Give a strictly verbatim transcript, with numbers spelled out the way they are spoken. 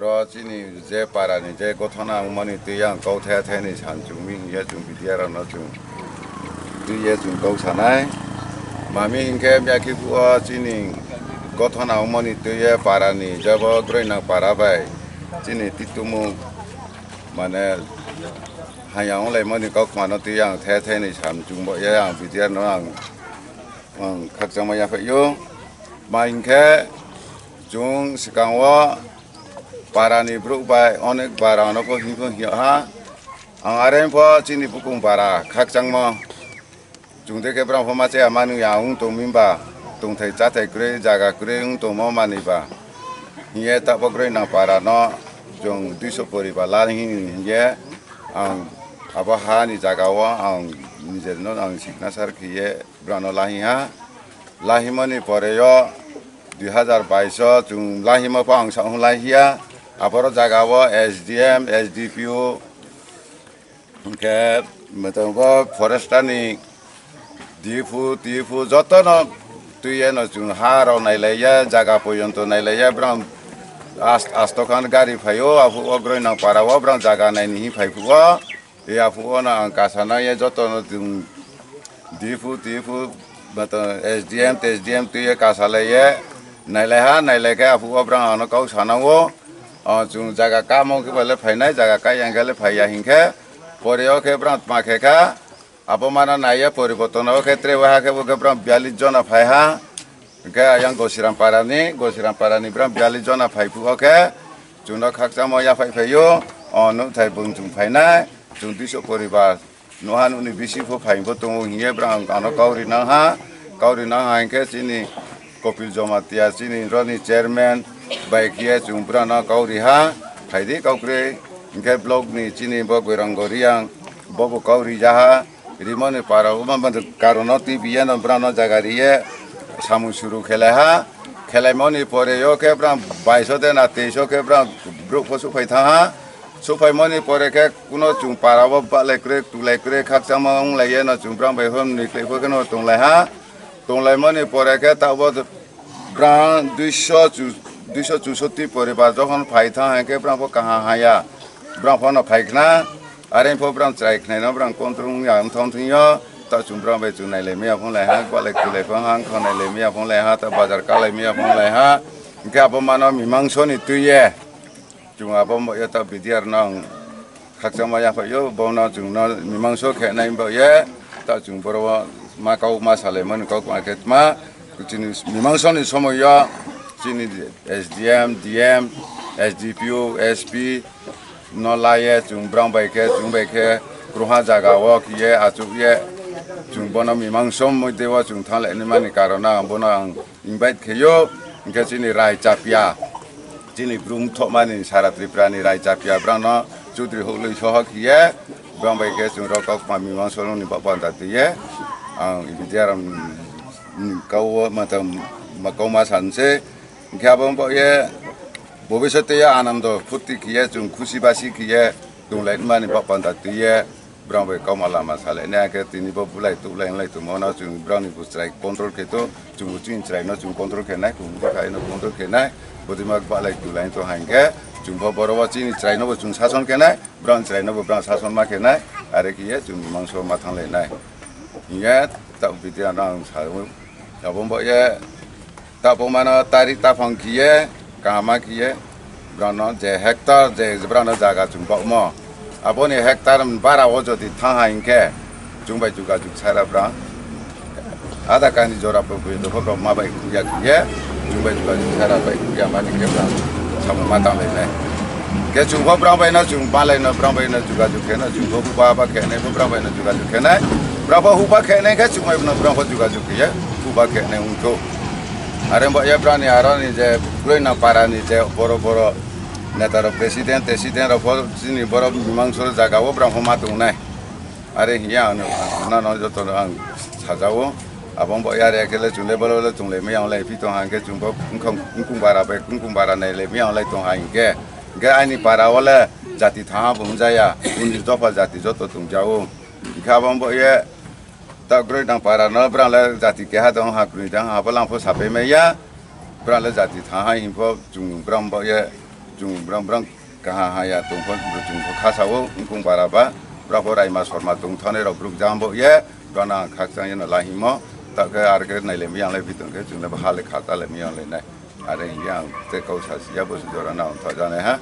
Oro chini je para ni je gothona wngmani twi ang kok thaya thaya ni san chwngwi hinkhe chwng B D R no chwng twi ye chwng kok sanai. Mami hinkhe miyakhe o chini gothona wngmani twi ye para ni jabo Groinang para bai chini titumung mane haya wnglaimani kok mano twi ang thaya thaya ni san chwngbo ye ang B D R no ang, ang khakchangma yaphai o. Ma hinkhe chwng swkang o para ni borok bai onek bara no pho himphung hiya ha. Ang are pho chini bukung bara khakchangma. Chwng de khe brang pho ma chaya manu ya wng tong minba tongthai chathai kwrwi jaga kwrwi wng tongmo manwi ba. Hiye ta bo Groinang para no chwng duiso poribar la hini hiye ang abo ha ni jaga o ang nijer no ang signature khiye brang no la hi ha. Lahimani pore o dui hazar bais o chwng lahima pho ang sa hwn lahiya. Aboro jaga o S D M, S D P O, hinkhe mwtang bo forester ni D P O, T P O joto no twi ye no chwng ha rok nailaiya, jaga poyonto nailaiya, brang as-, asto khan gari phai o, aphuru o Groinang para o brang jaga naini hin phai phu o. Yaphuo no ang kasa nai ye joto no chwng D P O, T P O, bato S D M, T S D M twi ye kasa lai ye nailai ha, nailai khe aphuo brang ano kok sana o. O chwng jaga kamo khe bale phainai, jaga kai yang khe le phaiya hinkhe pore o khe brang tma khe kha. Abo mano nai ye poriborton o khe tre ha khe bo khe brang biyallis jona phai ha. Hingke ayang Gosiram Parani, Gosiram Parani bram biyallis jona phai phuo khe, chwngno khakchangma yaphai phaio, o nukthai bung chwng phainai, chwng duiso poribar, nuha nukni bisi pho phai bo tongo hingye bram ano kauri nangha, kauri nangha hingke chini Kopil Jamatia chini roni chairman bai khiye chwng brano kauri ha, phaidi kaukre hingke block ni chini bo Goirang Goriang bobo kauri jaha. Rimoni para o ma, ma, karono twi biya no brano jaga riye samung suru khelai ha. Khelaimoni pore yo khe bram baiso de na teiso khe bram bruk pho suphai thang ha. Suphaimoni pore khe kuno chwng para o balai kwrwi tulai kwrwi khakchangma wng lai ye no chwng bram bai hom ni khlai pho khe no tonglai ha. Tonglaimani pore khe tabuk brang duiso chu-, duiso chusoti poribar jokhon phai thang hai khe brang pho kaham haya. Brang pho no phai khna, are pho brang chwrai khnaino brang control wngya wngthang thwngyo. Ta chwng brang bai chwng nailai maya phung lai ha, balai kulai phung ha, wngkha nailai maya phung lai ha, ta bazar kalai maya phung lai ha. Hingkhe abo mano mimangso ni twi ye. Chwng abo mo-, ya ta B D R no ang khakchangma yaphai yo, bono chwngno mimangso khe nai bo ye, ta chwng boro ma kok ma salai mani kok ma khe tma, chini mimangso ni somoy yo chini S D M, D M, S D P O, S P no la ye chwng brang bai khe, chwng bai khe, kwrwngha jaga o khiye achuk ye, chwng bono mimangso moite o chwng thanglai ni mani karon ang bono ang invite kheyo, hingke chini Rai Chapia, chini brum thokmani sara Tripura ni Rai Chapia, brano Chudri Huklui soho khiye, brang bai khe chwng rok kok ma mimang solong ni bapanda twiye, ang ibidi aram, mm, kau mata, ma kau ma sanse, hingke abo bo ye, bobiswt ye anando phuti khiye, chwng khusi basi khiye, tonglai mani bapanda twiye, Brang bai kauma lama salai nai khe tini bo bulai tuklai wng lai tongmo no chwng brang ni bo chwrai control khe to chwng bo chini chwrai no chwng control khe nai kung bo khai no control khe nai bodima balai tulai to hain khe chwng bo boro bo chini chwrai no bo chwng sason khe nai brang chwrai no bo brang sason ma khe nai are khe ye chwng mangso ma thang lai nai hiya ta video no ang sa abo bo ye. Tabuk mano tarik taphang khiye, kahama khiye, brano je hectare je brano jaga chwng bakmo. Aboni hectare bara o jodi thang ha hinkhe, chwng bai jugajug sara bra. Ada kani jora pho bui dopho bra ma bai kuya khiye, chwng bai jugajug sara bai kuya mani khe bra. Samung ma tang lai nai. Khe chwng pho brang bai no chwng ma lai no brang bai no jugajug khe no chwng pho ba ba khe nai pho brang bai no jugajug khe nai. Brang pho huba khe nai khe chwng bai no brang pho jugajug khiye. Buba khe nai wngkho. Are bo yaprani aroni je Groinang parani je boro boro neta rok president, president rok pho chini borok mimangso jaga o brang pho ma tongnai. Are hiya ano nano joto no ang sajao. Abo bo yare kele chungle bolo le chungle miyang lai pi tong hangke chungbo wngkong wngkung bara bai wngkung bara nai le miyang lai tong hangke. Hingke ani para o le jati tha bo hwnjaya. Uni dopha jati joto tongjao. Hingke abo bo ye Ta Groinang para no brang le jati keha dong ha Groinang ha bo lang pho sapai maya. Brang le jati tha hai him pho chung brang bo ye Chwng brang brang kaha haya tongkho, chwng kho khasao, wngkong bara ba, brao raima sorma tongthane rok bruk jam bo ye, brana ang khakchang yeno lahimo, takhe ar khe nailemi yanglai bitong khe, chwng le bahale khata lemi yanglai nai. Are yang te kau sasi ya bo jora na ang thajane ha.